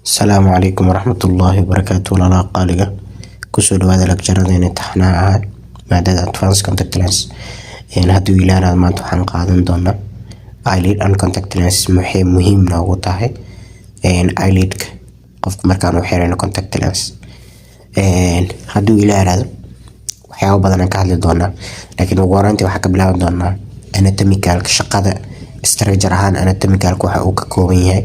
Asalaamu calaykum waraxmatullaahi wabarakaatu. Walaalaha qaaliga, kusoo dhawaada lecture-adeena imtixaanaha ahaa maadada advance contact lens. Hadduu ilaanaad, maanta waxaan qaadan doonaa eyelid and contact lens. Maxay muhiim noogu tahay eyelidka qofka markaan u xirayno contact lens? Hadduu ilaanaado, waxyaabo badan aan ka hadli doonaa, laakiin ugu horeyntii waxaa ka bilaabi doonaa anatomicalka shaqada, structure ahaan anatomicalka waxa uu ka kooban yahay.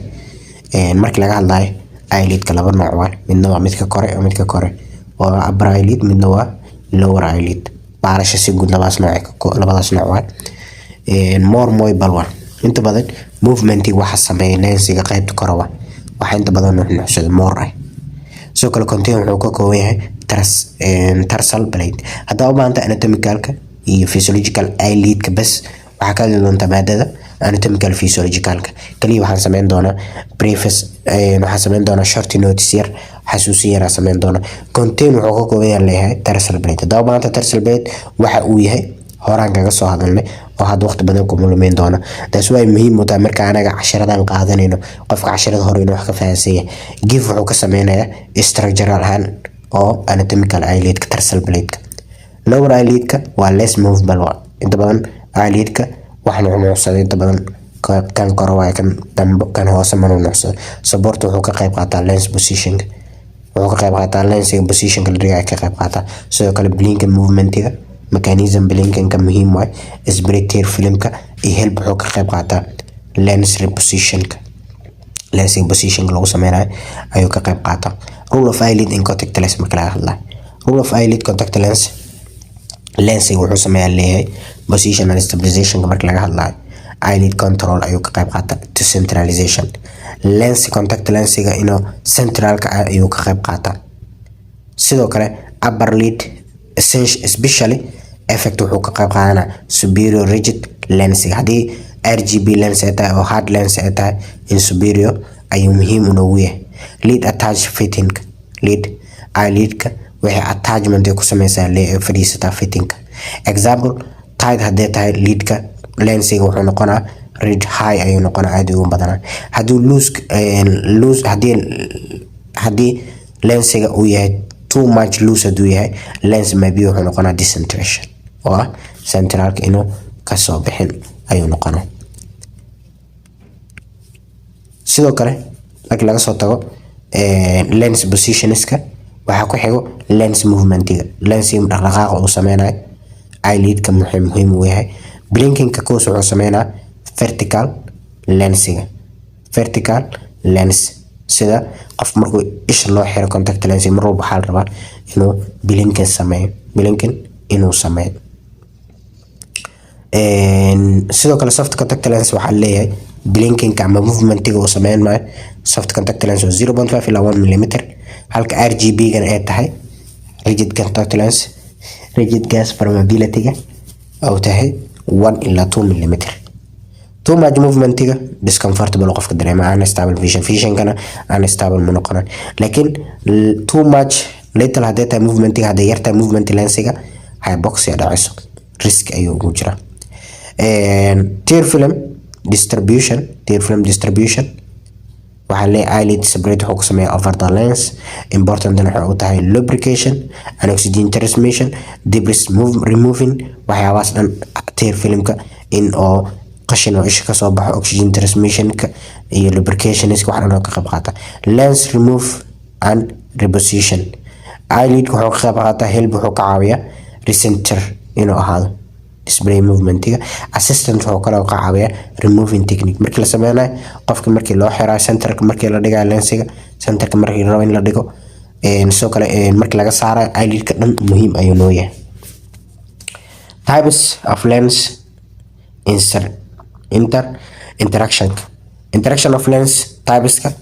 Markii laga hadlayo eyelidka, laba nooc waa: midna waa midka kore oo midka kore waa upper eyelid, midna waa lower eyelid. Baalasha si guud labadaas nooc, labadaas nooc waa more mobile. Waa inta badan movementiga waxa sameeya lensiga qaybta kore, waa waxa inta badan nuxnuxsada more ah. Sidoo kale contain wuxuu ka kooban yahay tarsal plate. Haddaa u baahanta anatomicalka iyo physiological eyelidka bas, waxaa ka hadli doontaa maadada anatomical physiologicalka. Kaliya waxaan sameyn doonaa preface, waxaan sameyn doonaa short notice yar, xasuusin yar aan sameyn doonaa. Contain wuxuu ka kooban yahay leeyahay tarsal plate. Haddaa u baahanta tarsal plate waxa uu yahay, horaan kaga soo hadalnay oo hadda waqti badan kuma lumeyn doona. Taas way muhiim u tahay marka anaga casharadan qaadanayno, qofka casharada hore inuu wax ka fahansan yahay. Give wuxuu ka sameynayaa structural ahaan oo anatomical eyelidka tarsal plate-ka. Lower eyelidka waa less movable. Waa inta badan eyelidka wax nuxnuxsada inta badan kan kore waaye, kan dambe, kan hoose ma nuxnuxsado. Support wuxuu ka qayb qaataa lens positionka, wuxuu ka qayb qaataa lensiga positionka la dhigaya ka qayb qaataa. Sidoo kale blinking movementiga, mechanism blinkingka muhiim waay, spread tear filmka iyo help wuxuu ka qayb qaataa lens repositionka, lensiga positionka lagu sameynayo ayuu ka qayb qaataa. Role of eyelid in contact lens. Marka laga hadlayo role of eyelid contact lens, lensiga wuxuu sameeyaa leeyahay position and stabilizationka. Marka laga hadlayo eyelid control ayuu ka qayb qaataa to centralization lens, contact lensiga inuu centralka ah ayuu ka qayb qaataa. Sidoo kale upper lid especially effect wuxuu ka qayb qaadanaa superior rigid lensiga. Haddii RGP lens ay tahay oo hard lens ay tahay, in superior ayuu muhiim unoogu yahay. Lid attach fitting, lid eyelidka waxay attachment ay ku sameysaa, fadhiisataa fittingka. Example, tight haddii tahay lidka, lensiga wuxuu noqonaa read high ayuu noqonaa, aad ugu badanaa. Haddii loose loose haddii lensiga uu yahay too much loose, hadduu yahay lens, maybe wuxuu noqonaa decentration oo ah centralka inuu kasoo bixin ayuu noqonaa. Sidoo kale markii laga soo tago lens positionska, waxaa ku xigo lens movementiga, lensiga dhaqdhaqaaqa uu sameynayo eyelidka muxuu muhiim u yahay. Blinkingka koos wuxuu sameynaa vertical lensiga, vertical lens. Sida qof markuu isha loo xiro contact lens, mar walba waxaa la rabaa inuu blinking sameeyo, blinking inuu sameeyo. Sidoo kale soft contact lens waxaa leeyahay blinkingka ama movementiga uu sameyn maayo. Soft contact lens waa 0.5 ilaa 1 millimeter, halka RGP gana ay tahay rigid contact lens, rigid gas permeability-ga oo tahay 1 ilaa 2 millimeter. Too much movementiga discomfortable qofka dareema, unstable vision, visionkana unstable ma noqonan. Laakiin too much little haddii tahay movementiga, hadday yartahay movement lensiga, hypoxia dhacayso, risk ayuu ugu jiraa. Tear film distribution, tear film distribution waxaa leeyahay eyelid separate wuxuu ku sameeyaa over the lens. Important waxay u tahay lubrication and oxygen transmission, debris move, removing, waxyaabahaas dhan, tear filmka in oo qashin oo isha kasoo baxo, oxygen transmissionka iyo lubricationska, wax dhan oo ka qayb qaata. Lens remove and reposition, eyelid wuxuu ka qayb qaataa, help wuxuu ka caawiyaa recenter inuu ahaado display movementiga. Assistant wuxuu kaloo ka caawiyaa removing technique markii la sameynayo qofka, markii loo xirayo centerka, markii la dhigayo lensiga centerka, markii la rabo in la dhigo. Sidoo kale markii laga saarayo eyelidka dhan muhiim ayuu noo yahay. Types of lens insert, interaction, interaction of lens typeska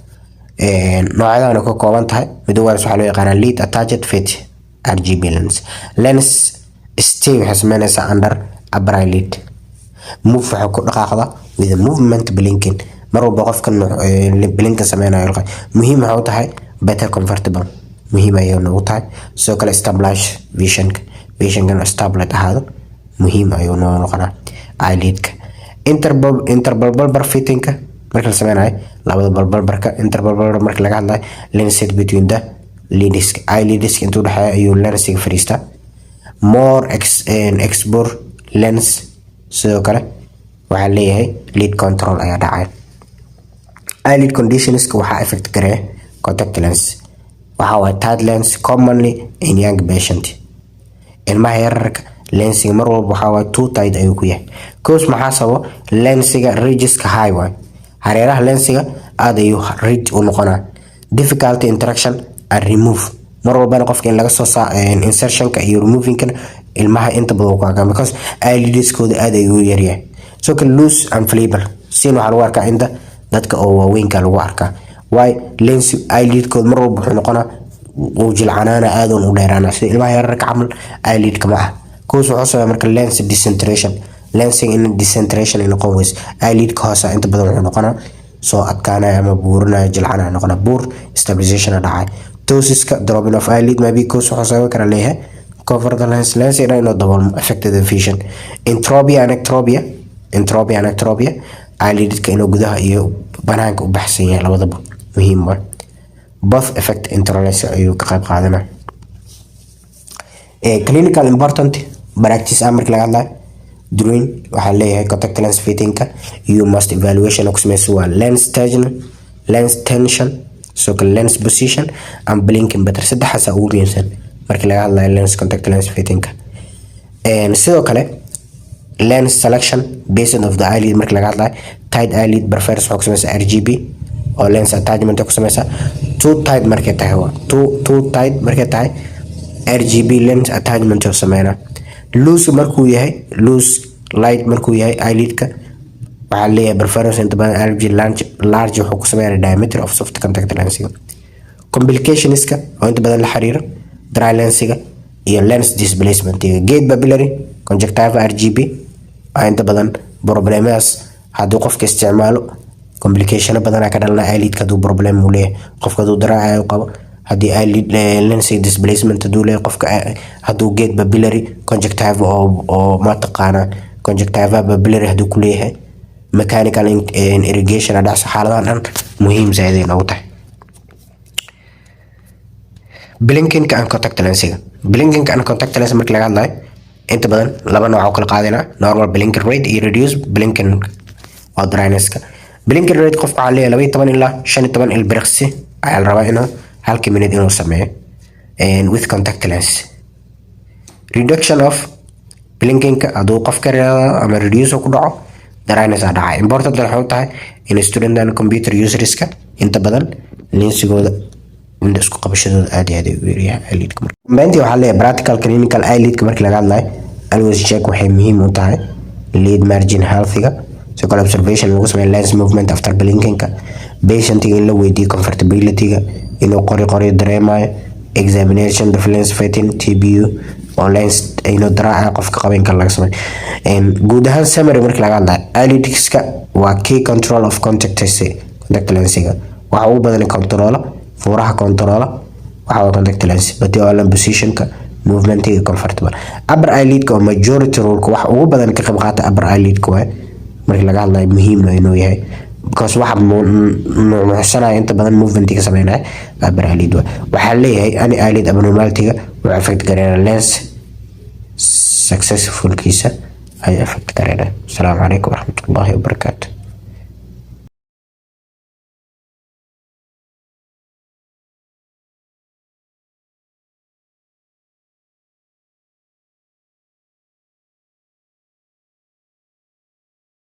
noocyadan ka kooban tahay. Mid ugu horeysa waxaa loo yaqaanaa lid attached fit RGP lens. Lens stay waxay sameynaysaa under upper eyelid. Move waxay ku dhaqaaqda with a movement blinking. Mar walba qofka blinking sameynayo muhiim waxay u tahay better comfortable, muhiim ayay noogu tahay. Sidoo kale establish visionka, visionkan stable ahaado muhiim ayuu noo noqonaa eyelidka. Interpalpebral fittingka Marka la sameynayo labada palpebralka, interpalpebral marka laga hadlayo, lens set between the lids, eyelids intuu dhexeeya ayuu lensiga fadhiistaa. More exposure lens, sidoo kale waxaa leeyahay lid control ayaa dhacay. Eyelid conditionska waxaa effect gareeya contact lens. Waxaa waaye tight lens, commonly in young patient, ilmaha yararka lensiga mar walba waxaa waaye too tight ayuu ku yahay. Cause maxaa sababo? Lensiga ridgeska high waay, hareeraha lensiga aad ayuu ridge u noqonaa. Difficulty interaction and remove, mar walbana qofka in laga soo saa insertionka iyo removingkan ilmaha inta badan ku arkaa, because eyelidskooda aad ayuu u yaryahay. Sidoo kale loose and friable sin waxaa lagu arkaa inta dadka oo waaweynka lagu arkaa. Waay lens eyelidkooda mar walba wuxuu noqonaa uu jilcanaana, aad uun u dheeraana, sida ilmaha yararka camal eyelidka ma ah. Cause wuxuu sameeyaa marka lens decentration, lensing in decentration ay noqon weyso. Eyelidka hoose inta badan wuxuu noqonaa soo adkaanaya ama buurinaya, jilcanaya noqonaa, poor stabilization dhacay. Ptosiska, dropping of eyelid maybe cause wuxuu sababi karaa leeyahay cover the lens, lens dhan inuu daboolmo, affected the vision. Entropia and ectropia, entropia and ectropia, eyelidka inuu gudaha iyo banaanka u baxsan yahay, labadaba muhiim waa. Both effect interlens ayuu ka qayb qaadanaa. Clinical important practice ah marka laga hadlayo during, waxaa leeyahay contact lens fittingka, you must evaluation ku sameyso waa lens tension, lens tension, sidoo kale lens position and blinking pattern. Saddexaasa ugu muhiimsan marka laga hadlayo lens contact lens fittingka. Sidoo kale lens selection based of the eyelid marka laga hadlayo, tight eyelid prefers waxaa ku sameysaa RGP oo lens attachment ku sameysaa. Too tight markay tahay, waa too tight markay tahay, RGP lens attachment oo sameynaa. Loose markuu yahay, loose light markuu yahay eyelidka, waxaa leeyahay preference inta badan RG large wuxuu ku sameynaya diameter of soft contact lensiga. Complicationska oo inta badan la xiriira dry lensiga iyo lens displacement, gate papillary conjunctiva RGP waa inta badan problemadaas. Hadduu qofka isticmaalo, complicationo badanaa ka dhalana eyelidka. Hadduu problem uu leeyahay qofka, hadduu dry eye qabo, haddii eyelid lens displacement hadduu leeyahay qofka, hadduu gate papillary conjunctiva oo mataqaana conjunctiva papillary hadduu ku leeyahay, mechanical irrigation dhacso, xaaladahan dhan muhiim zaaid ay noogu tahay. Blinking and contact lensiga. Blinking and contact lens marka laga hadlayo, inta badan laba nooc oo kala qaadina: normal blinking rate iyo reduce blinking oo dryness-ka. Blinking rate qofka waxaa leeyahay 12 ilaa 15 ilbiriqsi ayaa la rabaa inuu halkii minute inuu sameeyo with contact lens. Reduction of blinkingka hadduu qofka reado ama reduce ku dhaco, dryness aa dhacay. Important waxay u tahay in student and computer userska inta badan lensigooda indha isku qabashadooda aad iyo aad ay u yaryahay eyelidka. Marka dambeyntii waxaa leeyahay practical clinical eyelidka markii laga hadlayo, always check waxay muhiim u tahay lid margin healthiga. Sidoo kale observation lagu sameeyo lens movement after blinkingka, patientiga in la weydiiyo comfortability-ga, inuu qori qori dareemayo, examination the lens fitting, TPU oo lens inuu dry qofka qaba in kale laga sameeyo. Guud ahaan summary markii laga hadlayo, eyelidska waa key control of contact lensiga. Waxa ugu badan controla, furaha controla waxa waa contact lens bati positionka, movementiga, comfortable. Upper eyelidka oo majority role waxa ugu badan ka qayb qaata upper eyelidka waay markii laga hadlayo, muhiimna inuu yahay because waxa nuuxsanaya inta badan movementiga sameynaya upper eyelid waay. Waxaa leeyahay any eyelid abnormalityga wuxuu affect gareynaa lens successfulkiisa ayuu affect gareynaa. Asalaamu calaykum waraxmatullaahi wabarakaatu.